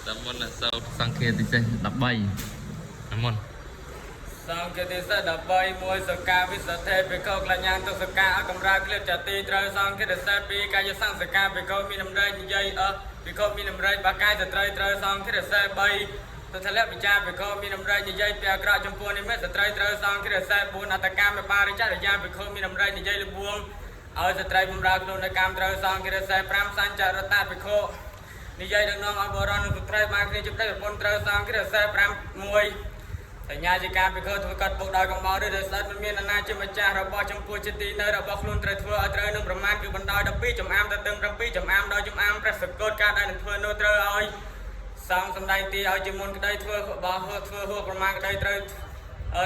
តាមមុនសូត្រសង្ឃាទិសេស13តាមមុន សង្ឃតិសិ13មួយសកាវិសថេភិក្ខុក្លញ្ញាទុសកាអកម្រាក្លៀបចតិត្រូវសង្ឃតិសិ2កាយសង្សកាភិក្ខុមានតម្រែកនិយាយអស់ភិក្ខុមានតម្រែកបាកាយស្ត្រីត្រូវសង្ឃតិសិ3ទថលៈវិចារភិក្ខុមានតម្រែកនិយាយពីអាក្រក់ចំពោះនិមិត្តស្ត្រីត្រូវសង្ឃតិសិ4អត្តកម្មបារិចរិយាភិក្ខុមានតម្រែកនិយាយលបួងឲ្យស្ត្រីបំរើខ្លួននៅកម្មត្រូវសង្ឃតិសិ5សញ្ចរតភិក្ខុនិយាយដឹកនាំឲ្យបរិសុទ្ធនិងស្ត្រីបានគ្នាជប្តីប្រពន្ធត្រូវសង្ឃតិសិ5 1សញ្ញាជាការពិខុធ្វើកាត់ពុកដោយកំបោរឬដោយស្អិតមិនមានអាណាជាម្ចាស់របស់ចំពោះជាទីនៅរបស់ខ្លួនត្រូវធ្វើឲ្យត្រូវនឹងប្រមាណគឺបណ្ដោយ12ចំអាមទៅទឹង7ចំអាមដោយចំអាមព្រះសកលការដែលនឹងធ្វើនោះត្រូវឲ្យសង្ឃសម្ដែងទីឲ្យជាមុនក្តីធ្វើបោះធ្វើហួប្រមាណក្តីត្រូវ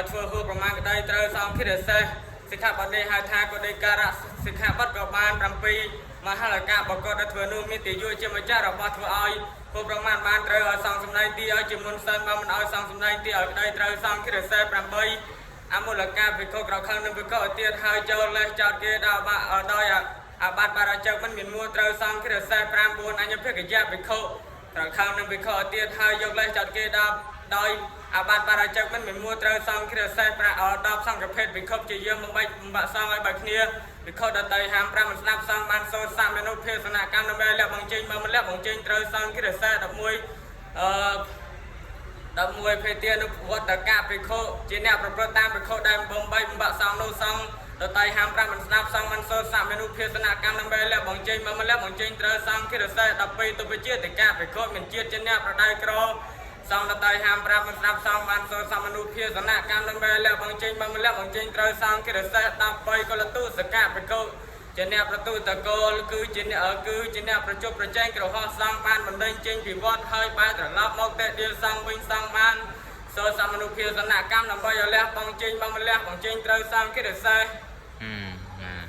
ធ្វើហួប្រមាណក្តីត្រូវសង្ឃិរសេសសិក្ខាបទនេះហៅថាកុដិការៈសិក្ខាបទក៏បាន7មហលកៈបកតដែលធ្វើនោះមានទាយុជាម្ចាស់របស់ធ្វើឲ្យពួកប្រមាណបានត្រូវឲ្យសង្ឃសម្ដែងទីឲ្យជាមុនសិនបើមិនឲ្យសង្ឃសម្ដែងទីឲ្យក្តីត្រូវសង្ឃិរសេស8អមូលកាភិក្ខុក្រខឹងនឹងភិក្ខុឲ្យទៀតហើយចូលលេសចោតគេដល់បាក់ដោយអាបត្តិបារជឹកមិនមានមួត្រូវសង្ឃិរសេស5 4អញ្ញភិក្ខយៈភិក្ខុក្រខឹងនឹងភិក្ខុឲ្យទៀតហើយយកលេសចោតគេដល់ដោយអាបត្តិបារជឹកមិនមានមួត្រូវសង្ឃិរសេសប្រា10សង្ឃភេទភិក្ខុជាយាមបំបែកបំបាក់សង្ឃឲ្យបែកគ្នាភិក្ខុដតីហាម5មិនស្ដាប់សង្ឃបានសូត្រសមនុភាសនកម្មដើម្បីលះបង្ចេញបើមិនលះបង្ចេញត្រូវសង្ឃិរសេស11អឺ11ភេទានុវត្តកៈភិក្ខុជាអ្នកប្រព្រឹត្តតាមភិក្ខុដែលបំបីបំបាក់សង្ឃនោះសង្ឃដតីហាម5មិនស្ដាប់សង្ឃមិនសូត្រសមនុភាសនកម្មដើម្បីលះបង្ចេញបើមិនលះបង្ចេញត្រូវសង្ឃិរសេស12ទុបជាតិកៈភិក្ខុមានជាតិជាអ្នកប្រដៅក្រសង្ឃដតីហាម5មិនស្ដាប់សង្ឃបានសូត្រសមនុភាសនកម្មដើម្បីលះបង្ចេញបើមិនលះបង្ចេញត្រូវសង្ឃិរសេស13កុលទុសកៈភិក្ខុជាអ្នកប្រទូតកូលគឺជាអ្នកគឺជាអ្នកប្រជុំប្រជែងក្រហោះសង្ឃបានបណ្ដេញចេញពីវត្តហើយបែរត្រឡប់មកតែដៀលសង្ឃវិញសង្ឃបានសូត្រសមនុភាសនកម្មដើម្បីឲ្យលះបងចេញបងមិនលះបងចេញត្រូវសង្ឃកិរិសេស ហឹមណា